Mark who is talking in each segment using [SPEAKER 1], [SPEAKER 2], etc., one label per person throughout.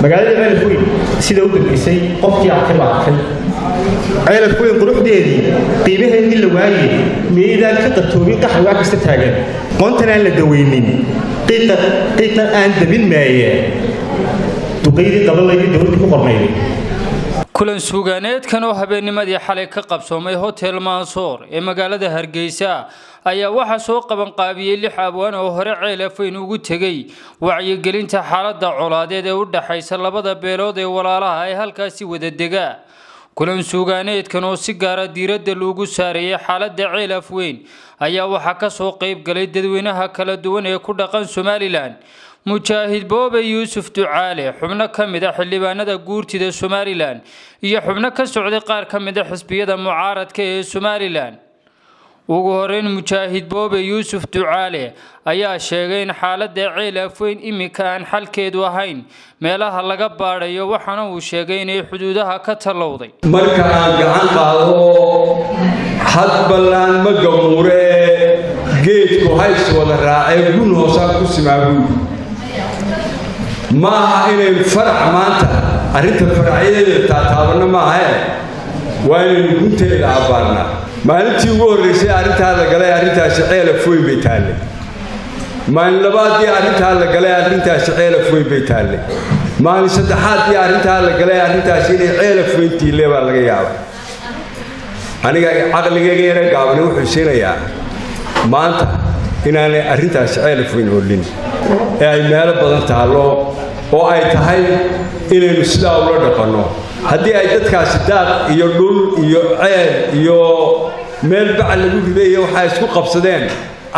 [SPEAKER 1] Magaalada Ceelaf Weyn sida u dambaysay, qofkii arkay baa arkay. Ceelaf Weyn quruxdeedii, qiimaheedii la waaye, miyaydaan ka qatoobin qaxwaa kasta taagan? Qoontan aan la daweynin, qiiqan aan dabin maaye, duqaydii qabalaydii dowladdii ku qornayday.
[SPEAKER 2] Kulan suugaaneedkan oo habeennimadii xalay ka qabsoomay Hotel Mansoor ee magaalada Hargeysa ayaa waxaa soo qabanqaabiyey lix abwaan oo hore Ceelafweyn ugu tegey wacyigelinta xaaladda colaadeed ee u dhaxaysa labada beelood ee walaalaha ee halkaasi wada dega. Kulan suugaaneedkan oo si gaara diiradda loogu saarayay xaaladda Ceelafweyn ayaa waxaa kasoo qayb galay dadweynaha kala duwan ee ku dhaqan Somaliland: Mujaahid Boobe Yuusuf Ducaale, xubno ka mid a xildhibaanada guurtida Somaliland iyo xubno ka socday qaar ka mid a xisbiyada mucaaradka ee Somaliland. Ugu horeyn, Mujaahid Boobe Yuusuf Ducaale ayaa sheegay in xaaladda Ceel Afweyn iminka aan xalkeedu ahayn meelaha laga baadhayo, waxaana uu sheegay inay xuduudaha ka tallowday.
[SPEAKER 3] Marka aan gacan qaado, had ballaan ma gamuure, geedku hays wada raacee, gun hoosaan ku simaa buuri. Ma aha inaynu farac maanta arrinta faracyadeeda taataabanno maahae, waa inaynu gunteeda abbaarnaa. Maalintii ugu horraysay arrintaa la galay, arrintaasi Ceelaf Weyn bay taallay. Maalin labaadii arrintaa la galay, arrintaasi Ceelaf Weyn bay taallay. Maalin saddexaadii arrintaa la galay, arrintaasi inay Ceelaf Weyn tiille baa laga yaaba. Aniga caqligayga yara gaabani wuxuu siinayaa maanta inaanay arrintaasi Ceelaf Weyn hollin ee ay meelo badan taallo, oo ay tahay inaynu sidaa ula dhaqanno. Haddii ay dadkaasi daaq iyo dhul iyo ceel iyo meel bacal lagu riday iyo waxaa isku qabsadeen,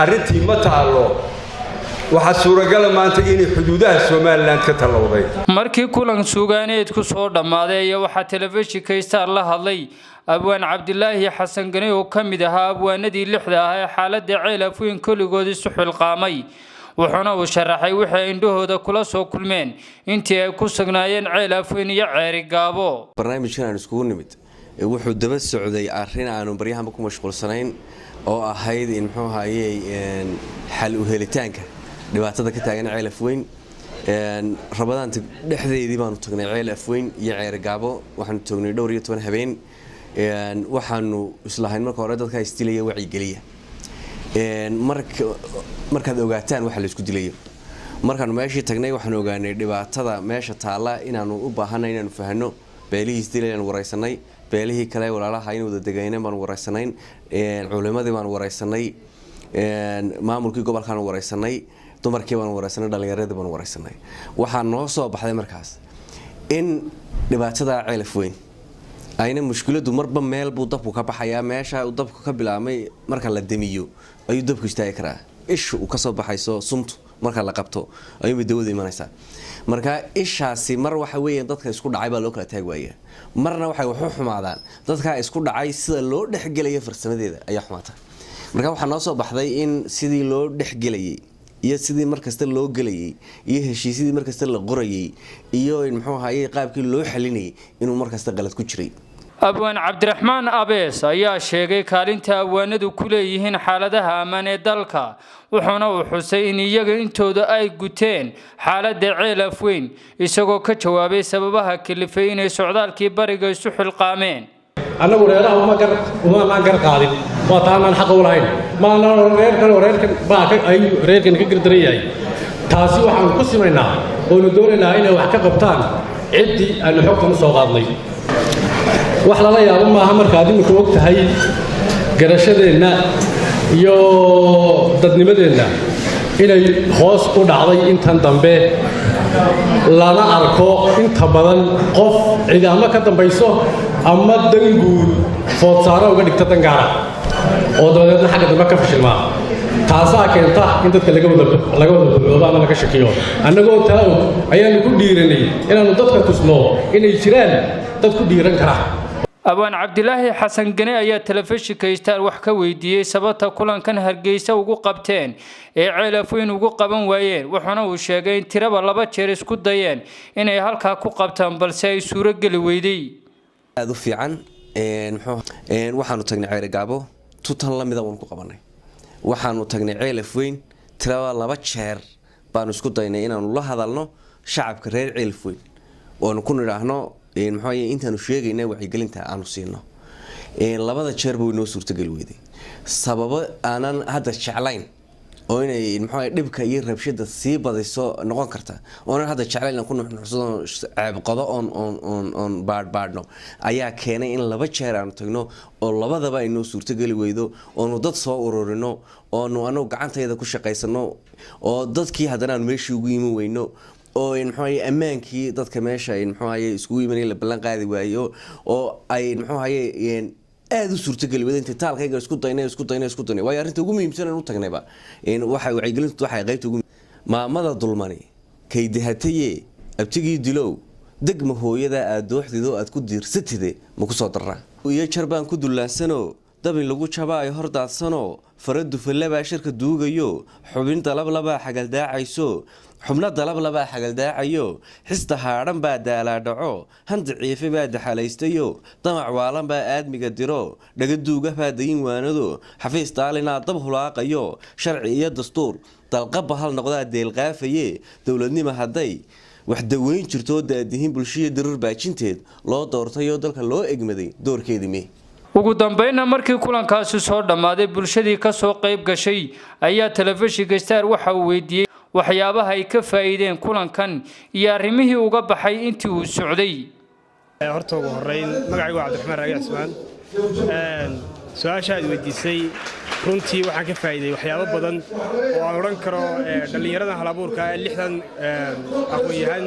[SPEAKER 3] arrintii ma taallo. Waxaa suuragala maanta inay xuduudaha Somaliland ka tallowday.
[SPEAKER 2] Markii kulan suugaaneedku soo dhammaaday ayaa waxaa telefishinka Star la hadlay abwaan Cabdilaahi Xasan Gani oo ka mid ahaa abwaanadii lixda ah ee xaaladda Ceel Afweyn kolligood isu xilqaamay, wuxuuna uu sharaxay wixii ay indhahooda kula soo kulmeen intii ay ku sugnaayeen Ceel Afweyn iyo Ceeri Gaabo.
[SPEAKER 4] Barnaamijkan aan iskugu nimid wuxuu daba socday arrin aanu baryahanba ku mashquulsanayn, oo ahayd in muxuu ahayey xal u helitaanka dhibaatada ka taagan Ceel Afweyn. Rabadaanta dhexdeedii baanu tagnay Ceel Afweyn iyo Ceeri Gaabo. Waxaanu toognay dhowr iyo toban habeen. Waxaanu islahayn marka hore dadka isdilaya wacyigeliya, markaad ogaataan waxa laisku dilayo. Markaanu meeshii tagnay, waxaanu ogaanay dhibaatada meesha taalla, inaanu u baahanay inaanu fahano. Beelihii isdilay aanu wareysanay, beelihii kale walaalaha in wada degaynen baanu wareysanayn, culimadii baanu wareysanay, maamulkii gobolkaanu wareysanay, dumarkii baanu wareysanay, dhalinyaradii baanu wareysanay. Waxaa noo soo baxday markaas in dhibaatada Ceelaf Weyn ayna mushkiladu marba meel buu dabku ka baxayaa. Meesha uu dabku ka bilaabmay marka la damiyo ayuu dabku istaagi karaa. Isha uu kasoo baxayso suntu marka la qabto ayuunbay dawadu imanaysaa. Marka ishaasi mar waxa weeya dadka isku dhacay baa loo kala taag waaya, marna waxay waxu xumaadaan dadkaa isku dhacay. Sida loo dhexgelaya farsamadeeda ayaa xumaata. Marka waxaa noo soo baxday in sidii loo dhexgelayay iyo sidii markasta loo gelayay iyo heshiisyadii markasta la qorayay iyo muxuu ahaye qaabkii loo xalinayay inuu markasta qalad ku jiray.
[SPEAKER 2] Abwaan Cabdiraxmaan Abees ayaa sheegay kaalinta abwaanadu ku leeyihiin xaaladaha ammaan ee dalka, wuxuuna uu xusay in iyaga intooda ay guteen xaaladda Ceel Afweyn, isagoo ka jawaabay sababaha kalifay inay socdaalkii bariga isu xilqaameen.
[SPEAKER 5] Annagu reeraha umaanaan gar qaadin, waa taanaan xaqa u lahayn. Maanaan reerkan oo reerkan baa ayuu reerkan ka gardaran yahay. Taasi waxaanu ku simaynaa oonu doonaynaa inay wax ka qabtaan ciddii aanu xogtan u soo qaadnay. Wax lala yaabo maaha markaad imika og tahay garashadeenna iyo dadnimadeenna inay hoos u dhacday intan dambe, lana arko inta badan qof cidi ama ka dambayso ama danguud foodsaaro uga dhigta dangaara, oo dabadeedna xagga dambe ka fashilmaa. Taasaa keenta in dadka laga wada bucoodo ama laga shakiyo. Annagoo taa og ayaannu ku dhiiranay inaannu dadka tusno inay jiraan dad ku dhiiran kara.
[SPEAKER 2] Abwaan Cabdilaahi Xasan Gane ayaa telefishinka Star wax ka weydiiyey sababta kulankan Hargeysa ugu qabteen ee Ceelafweyn ugu qaban waayeen, wuxuuna uu sheegay in tiraba laba jeer isku dayeen inay halkaa ku qabtaan, balse ay suurogeli weyday.
[SPEAKER 4] Aada u fiican. Waxaanu tagnay Ceerigaabo, tutan lamida waanu ku qabanay. Waxaanu tagnay Ceelaf Weyn, tiraba laba jeer baanu isku daynay inaanu la hadalno shacabka reer Ceelaf Weyn. Oonu ku nidhaahno, muxuu intaanu sheegayna wacyigelinta aanu siino. Labada jeerba way noo suurtageli weyday, sababo aanan hadda jeclayn oo inay, muxuu, dhibka iyo rabshada sii badiso noqon karta, oonan hadda jeclayn inaan ku nuxnuxsado, ceebqado, oon baadhbaadhno, ayaa keenay in laba jeer aanu tagno oo labadaba ay noo suurtogeli weydo, oonu dad soo ururino, oonu anagu gacantayda ku shaqaysano, oo dadkii haddana aanu meeshii ugu iman weyno, oo, muxuu, ammaankii dadka meesha, muxuu ahaye, iskugu imanay la ballan qaadi waayo, oo ay, muxuu ahaye, aada u suurtogeli weyda. Intay taalkayga isku daynay, isku daynay, isku daynay, waayo arrinta ugu muhiimsan aan u tagnayba waxa wacyigelintu waxay qaybta ugu maamada dulmani kaydahataye abtigii dilow degma hooyada aad dooxdido aad ku diirsatide ma kusoo daraa iyo jar baan ku dullaansanoo dabin lagu jabaayo hor daadsanoo fara dufalabaa shirka duugayo, xubin dalablabaa xagaldaacayso, xubno dalablabaa xagaldaacayo, xista haadhan baa daalaadhaco, han daciife baa daxalaystayo, damac waalan baa aadmiga diro, dhagaduuga baa dayin waanado, xafiis daalinaa dab hulaaqayo, sharci iyo dastuur dalqaba hal noqdaa deelqaafaye. Dowladnima hadday wax daweyn jirtoo daadihin bulshiya dirir baajinteed loo doortayoo dalka loo egmaday doorkeedii me.
[SPEAKER 2] Ugu dambeynna, markii kulankaasi soo dhammaaday, bulshadii ka soo qayb gashay ayaa telefishinka Star waxa uu weydiiyey waxyaabaha ay ka faa'iideen kulankan iyo arrimihii uga baxay intii uu socday.
[SPEAKER 6] Horta ugu horeyn, magacaygu waa Cabdiraxmaan Raagi Cismaan. Su-aasha aad weydiisay, runtii waxaan ka faa'iiday waxyaabo badan oo aan odhan karo dhallinyaradan halabuurka ee lixdan aqoon-yahan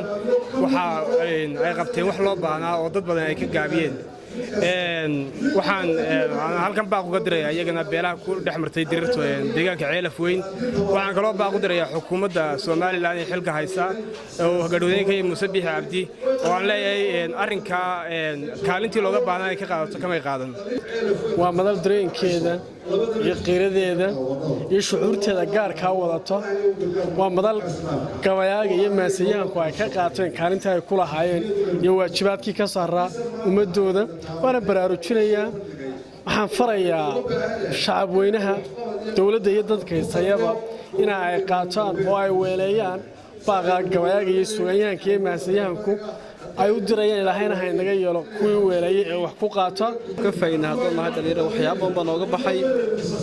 [SPEAKER 6] waxa ay qabteen wax loo baahnaa oo dad badan ay ka gaabiyeen. Waxaan halkan baaq uga diraya iyagana beelaha ku dhex martay dirirtu deegaanka Ceelaf Weyn. Waxaan kaloo baaq u dirayaa xukuumadda Somaliland ee xilka haysa oo gadhwadeenka iyo Muuse Biixi Cabdi, oo aan leeyahay arrinkaa kaalintii looga baahnaa ay ka qaadato kamay qaadan.
[SPEAKER 7] Waa madal dareenkeeda iyo qiiradeeda iyo shucuurteeda gaarkaa wadato. Waa madal gabayaaga iyo maasayahanku ay ka qaateen kaalintii ay ku lahaayeen iyo waajibaadkii ka saaraa ummadooda. Waana baraarujinayaa, waxaan farayaa shacabweynaha, dowladda iyo dadka haysayaba ina ay qaataan oo ay weeleeyaan baaqa gabayaaga iyo suganyahanka iyo maasayahanku ay u dirayaan. Ilaahayna ha inaga yeelo kuwii weeleeyay ee wax ku qaata.
[SPEAKER 8] Ka faa'iidna hadduu nahay dhalinyaro, waxyaabo badan baa nooga baxay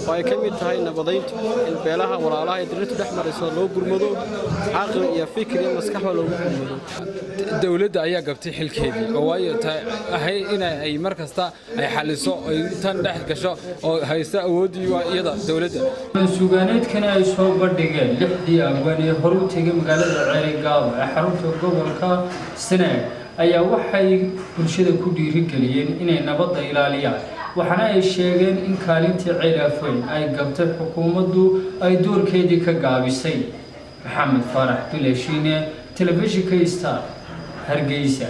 [SPEAKER 8] oo ay ka mid tahay nabadayntu, in beelaha walaalaha ee dirirtu dhex maraysa loo gurmado, caqli iyo fikir iyo maskaxba loogu gurmado.
[SPEAKER 9] Dowladda ayaa gabtay xilkeedii, oo waayo ahay in ay mar kasta ay xaliso, ay tan dhex gasho oo haysta awooddii, waa iyada dowladda.
[SPEAKER 2] Suugaaneedkana ay soo bandhigeen lixdii abwaan ee hore u tegay magaalada Ceerigaabo ee xarunta gobolka Sanaag ayaa waxay bulshada ku dhiirigeliyeen inay nabadda ilaaliyaan, waxaana ay sheegeen in kaalintii Ceelafweyn ay gabtay xukuumaddu, ay doorkeedii ka gaabisay. Maxamed Faarax Bileshiine, telefishinka Star, Hargeysa.